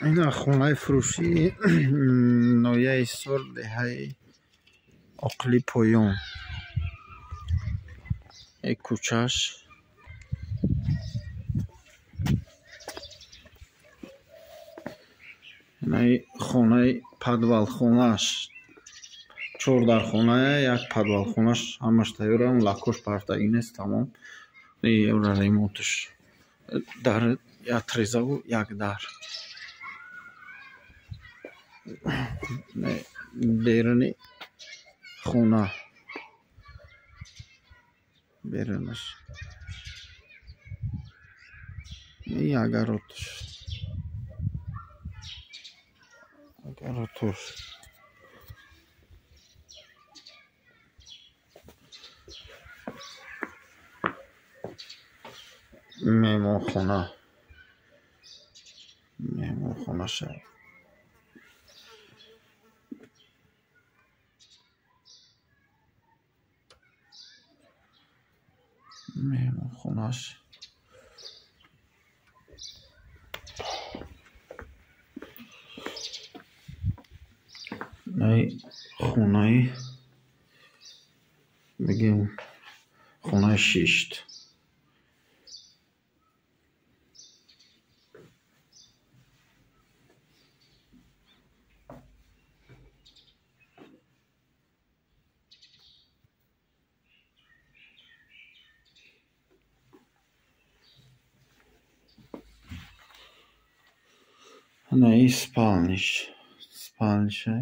Ина хонаи фурӯшии ноҳияи Ҳисор, деҳаи Оқили Поён. Кӯчаш инаи хонаи подвалхонааш, чор дархонае, як подвалхонаш ҳамаш тайёра, он лакош партагӣ нест, тамом. Ремонтш дар як трезаву як дар. Беруни хона, берунаш и огородш, огородош. Меҳмонхона, меҳмонхонаша. Меҳмонхонаш. Инаи хонаи, бигем, хонаи шишт. Инаи спалниш, спалниша.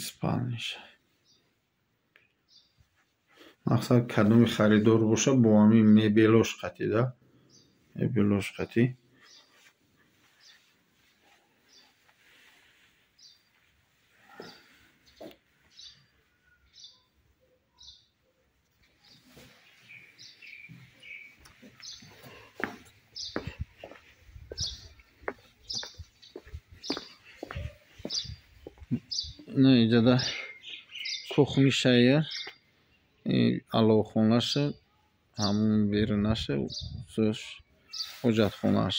Спалниша. Мақсад, кадоми харидор боша, бо ҳамин мебелош қатӣ да, мебелош қатӣ. Ина иҷода кухнишая, аловхонаша, ҳамун берунаша, ҳоҷатхонааш.